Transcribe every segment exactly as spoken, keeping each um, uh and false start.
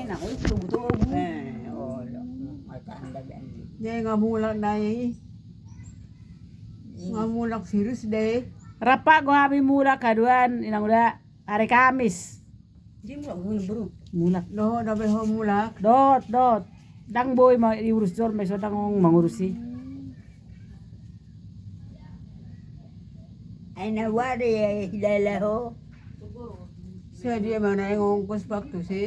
Nang oi togu-togu. Eh, olo. Ai paham da ben. Dia nggak mulak nai. Nggak mulak serius deh. Rap do hami mulak haduan, inang uda. Hari Kamis. Dia mulak, mulak, bro. Mulak. Dohot, dohot, dohot. Ndang boi ma diurus jolma, so ndang mangurusi. Ai na wari ya hilala ho. Sadia ma na ongkos waktu si.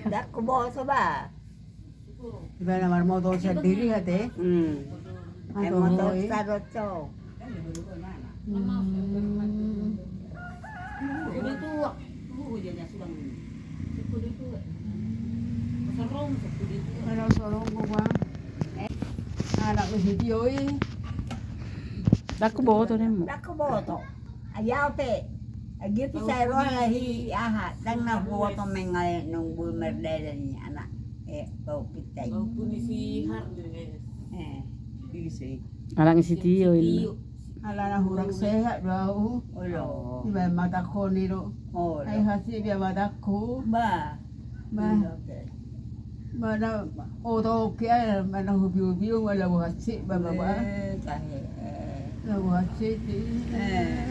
Ndang huboto ba. Iba na marmotor sandiri ate. Hmm. Ai motor sadot so. Udah tua. Udah tua. Sarong, sarong gua. Anak lu si Tio i. Ndang huboto nemu. Ndang huboto. Ai au pe. Ai dia pe sai roha lahi aha, ndang na huboto mengai nunggu mardalan ni anak. Eh, bau pitai. Bau puni si Har. Eh. Ise. Anak ni si Tio i. Ala na hurang sehat do au. Olo. Iba matangkon i do. Olo. Ai hansit iba matangku. Ba. Ba. Mana oto ke ai mana hubiu-biu wala buhat si ba ba. Eh, tahe. Wala buhat si. Eh.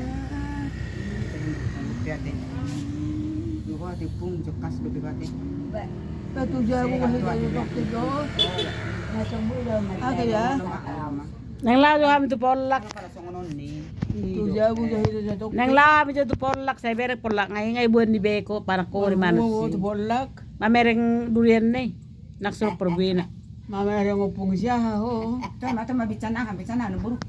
Duha tepung jekas do bebate. Ba. Ba tu jabu wahid aja dokter do. Macam bulan. Oke ya. Nang laho do hami tu Pollak. Nang laho hami jo tu Pollak, sai bereng Pollak ngai, ngai boan ni beko, panak ho di mana si. Mamereng durian ni, nang so perbuena. Mamereng ompung si aha ho. Tama tama bincang aha, bincang aha boru.